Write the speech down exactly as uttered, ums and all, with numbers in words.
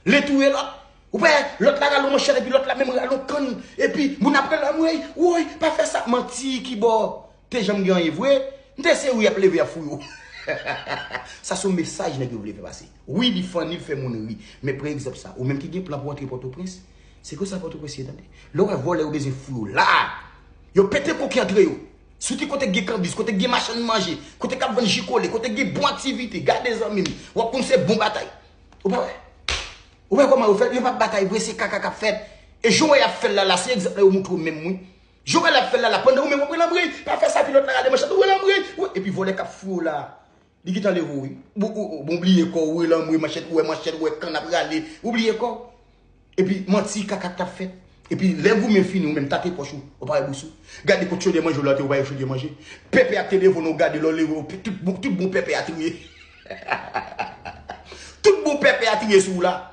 Li touye lòt. Ou pa wè, lòt la rale yon manchèt epi lòt la menm rale yon kann. Epi moun ap rele anmwey, woy, pa fè sa. Manti ki bò. Te janm gen anyen vre. M te se ou y ap leve y ap fouye w. Sa se yon mesaj nèg yo vle fè pase. Wi, li funny, li fè moun ri. Men pran egzanp sa. Ou menm ki gen plan pou antre Pòtoprens, se konsa Pòtoprens ye tande. Lè w wè vòlè yo bezwen fouye w la. Yo pete koki antre yo. Soti kote k gen kanbis, kote k gen machann manje, kote k ap vann ji kole, kote k gen bon aktivite. Gade zanmi m. W ap konn se bon batay. Ou pa wè? Ou wè kòman yo fè l? Yo p ap batay vre, se kaka k ap fèt. E jan w wè y ap fè l la, la, se egzanp la yo montre w menm wi. Jan w wè l ap fè l la, la, pandan ou menm w ap rele anmwey, pa fè sa, pi lòt la rale manchèt, ou rele anmwey. Wi, epi vòlè k ap fouye w la. Li gentan leve w wi. Bon, ou, ou, bon, bliye kò w, ou rele anmwey, manchèt, ou wè manchèt, ou wè kann ap rale, ou bliye kò w. Epi manti, kaka k ap fèt. Epi lè goumen fini, ou menm tate pòch ou, ou pa wè bous ou. Gade kot chodyè manje w la te, ou pa wè chodyè manje. Pèpè a te leve w, non, gade lè w leve w, tout bon, tout bon pèpè a touye. Tout bon pèpè a touye sou w la.